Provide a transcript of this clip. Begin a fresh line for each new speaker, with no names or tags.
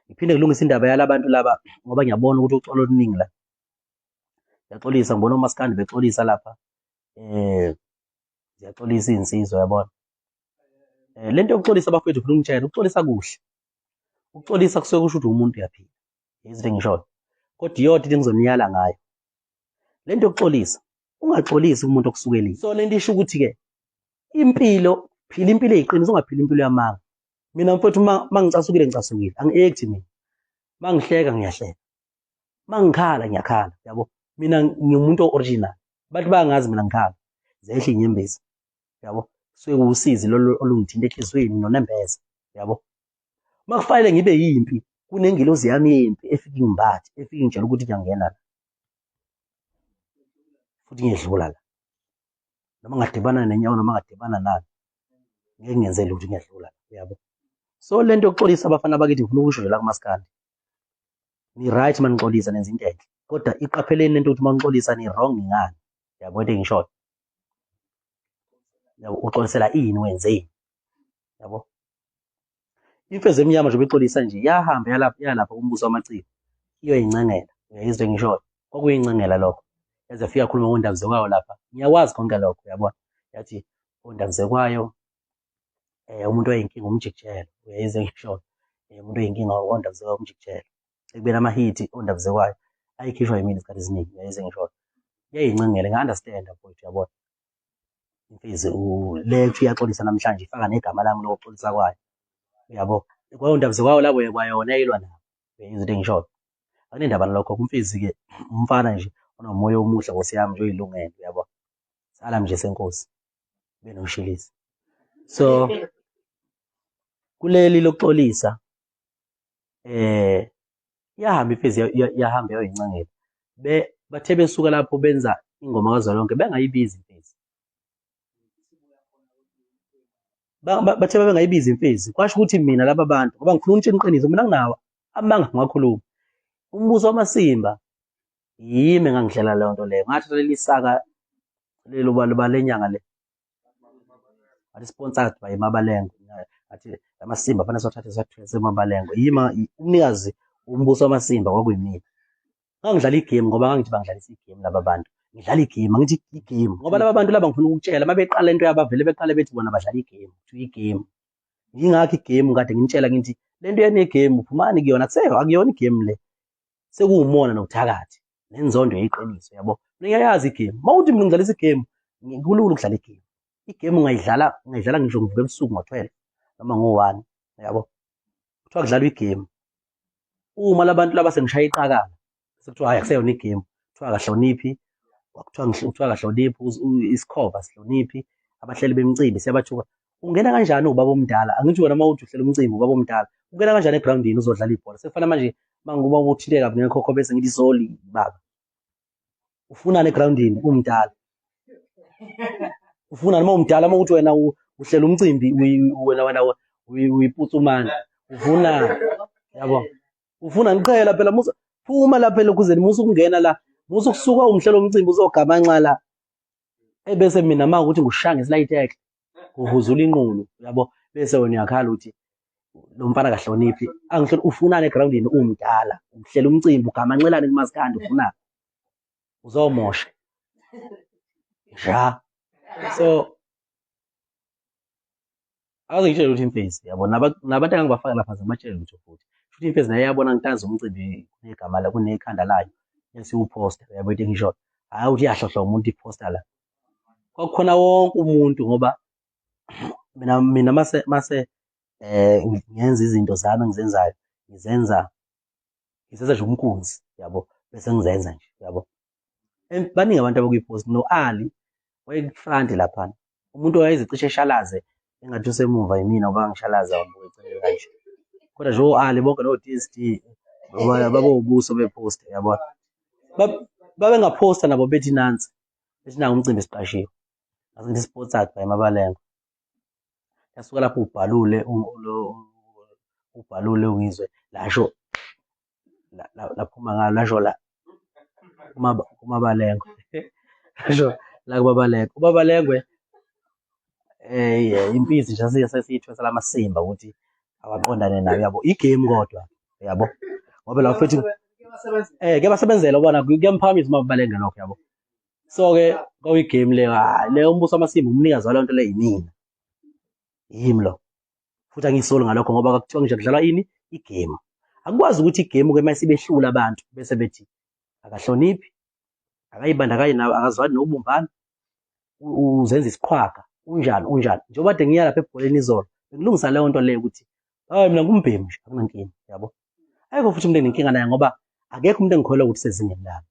Ngiphinde ngilungise indaba yalabantu laba ngoba ngiyabona ukuthi uxolo oluningi la. Ngiyaxolisa ngibona omaskandi bexolisa lapha. Eh ziyaxolisa izinsizwa yabona. Eh lento yokuxolisa bafethu ngifuna ukungitshela ukuxolisa kuhle. Ukuxolisa kusuke kusho ukuthi umuntu uyaphila. Izinto engishoyo. Kodwa iyodwa into engizoniyala ngayo. Lento yokuxolisa ungaxolisi kumuntu okusukelile. So lento isho ukuthi ke impilo phila impilo eyiqiniso ungaphila impilo yamanga. Mina mfowethu uma ngicasukile ngicasukile angi-act mina. Uma ngihleka ngiyahleka. Uma ngikhala ngiyakhala yabo. Mina ngiwumuntu o-original. Abantu bayangazi mina ngikhala. Zehla iy'nyembezi yabo. Kusuke kuwusizi lolu olungithinta enhliziyweni nonembeza yabo. Uma kufanele ngibe yimpi kunengilozi yami yempi efike ingimbathe efike ingitshela ukuthi ngiyangena la futhi ngiyedlula la. Noma ngadibana nenyawo noma ngadibana nani ngeke ngenze lutho ngiyadlula uyabo. So lento yokuxolisa abafana bakithi ngifuna ukusho nje la kumaskandi. Ni right manixolisa nenza into enhle. Kodwa iqapheleni lento ukuthi manixolisa ni wrong ngani. Yabo into engishoyo. Yabo uxolisela ini wenzeni? Yabo. Imfezi emnyama nje bexolisa nje yahamba yalapha yalapha kumbuso wamaciko iyoyincengela. Uyayizwa engishoyo. Kwakuyincengela lokho. Yaze yafika khuluma ngondabuzekwayo lapha. Ngiyakwazi konke lokho uyabona. Yathi ondabuzekwayo eh umuntu oyinkinga umjikijelo uyayizwa engishoyo. Eh umuntu oyinkinga ondabuzekwayo umjikijelo. Ekubeni amahithi ondabuzekwayo ayikhishwa yimina isikhathi esiningi uyayizwa engishoyo. Iyayincengela ngi-understand mfowethu uyabona. Imfezi le kuthiwa iyaxolisa namhlanje ifaka negama lami lokuxolisa kwayo. Uyabo? Kwayondabuzekwayo labo kwayona yayilwa nabo. Uyayizwa into engishoyo. Akunendaba nalokho kumfezi-ke umfana nje onomoya omuhle nkosi yami nje oyilungele uyabo. Sala nje senkosi benoshilisi. So kuleli lokuxolisa eh yahamba imfezi yahamba yayoyincengela. Be bathe besuka lapho benza ingoma kazwelonke bengayibizi imfezi. Bathe babengayibizi imfezi kwasho ukuthi mina laba bantu ngoba ngikhuluma ukutshela iqiniso mina nginawo amanga ngiwakhuluma. Umbuso wamasimba yimi engangihlela leyo nto leyo ngathatha leli saka lelo balo lenyanga le ngathi sponsored by Mabalengwe ngathi amasimba fanele siwathathe siwathwese eMabalengwe yima umnikazi umbuso wamasimba kwakuyimina. Ngangidlala igame ngoba ngangithi bangidlalisa igame laba bantu. Ngidlala igame, angithi igame. Ngoba laba bantu laba ngifuna ukukutshela uma beqala into yabo vele beqale bethi bona badlala igame, kuthiwa igame. Yingakho igame kade nginitshela ngithi le nto yenu yegame phumani kuyona akuseyo akuyona igame le. Sekuwumona nobuthakathi nenzondo yeqiniso yabo. Mina ngiyayazi igame. Uma uthi mina ngidlalisa igame, kulula ukudlala igame. Igame ungayidlala, ungayidlala ngisho ngivuka ebusuku ngo-12 noma ngo-1 yabo. Kuthiwa kudlalwa igame. Uma labantu laba sengishaya iqakala sekuthiwa hayi akuseyona igame kuthiwa akahloniphi kuthiwa kuthiwa akahloniphi isikhova sihloniphi abahleli bemicimbi siyabathuka ungena kanjani ubaba omdala angithi wena uma uthi uhlela umcimbi ubaba omdala ungena kanjani egrawundini uzodlala ibhola sekufana manje manguba uthinteka ngekhokho bese ngithi soli baba ufunani egrawundini umdala ufunani uma umdala uma uthi wena uhlela umcimbi wena wena uyiputsumane ufuna yabo ufuna ngiqhela phela musa phuma lapha elokhuzeni musa ukungena la musa ukusuka umhlelo umcimbi uzogamanxa la ebese mina uma ukuthi ngushaya ngesilayithekhe kuhuzula inqulu yabo bese wena uyakhala uthi lo mfana kahloniphi angihloni ufunani egrawundini umdala uhlela umcimbi ugamanxelane kumaskandi ufunani uzomosha nja so akaze ngitshele ukuthi imfezi yabo nabantu engangibafaka lapha ngibatshele lutho futhi futhi imfezi naye yabona ngitanza umcimbi kunegama la kunekhanda layo esiwuphosta yabo into engishoyo hhayi ukuthi iyahlohla umuntu iphosta la kwakukhona wonke umuntu ngoba mina mina mase mase eh ngenza izinto zami engizenzayo ngizenza ngizenza nje umkunzi yabo bese ngizenza nje yabo baningi abantu abakwipost no-Ali wayekufront laphana umuntu owayezicishe eshalaze engathi usemuva yimina ngoba ngishalaza ngibuka eceleni kanje kodwa nje o-Ali bonke no-DSD babewubuso bepost yabona babengaphosta nabo bethi nansi bethi nangu umcimbi siqashiwe ngase sponsored by Mabalengwe yasuka lapho ubhalule ubhalule ungizwe lasho laphuma ngalo lasho la kumabalengwe lasho la kumabalengwe umabalengwe eh impisi nje sesiyithwesa lamasimba ukuthi awaqondane nayo yabo igame kodwa Yabo, ngoba la mfethu kuyabasebenzela ubona, kuyamphakamisa uma babalenge lokho, yabo. So-ke kwakuyi-game leyo, hhayi leyo umbuso wamasimba, umnikazi waleyo nto leyo yimina, yimi lo. Futhi angiyisoli ngalokho, ngoba kuthiwa ngisho kudlalwa ini, igame. Akukwazi ukuthi igame-ke uma isibehlula abantu bese bethi akahloniphi, akayibandakanyi nawe, akazwani nobumbano, uzenza isiqhwaga, unjani unjani. Njengoba kade ngiya lapha ebholeni izolo, bengilungisa leyo nto leyo ukuthi hayi mina ngumbhemu nje, akunankinga, yabo. Ayikho futhi umuntu enginenkinga naye, ngoba akekho umuntu engikholelwa ukuthi sezingeni lami.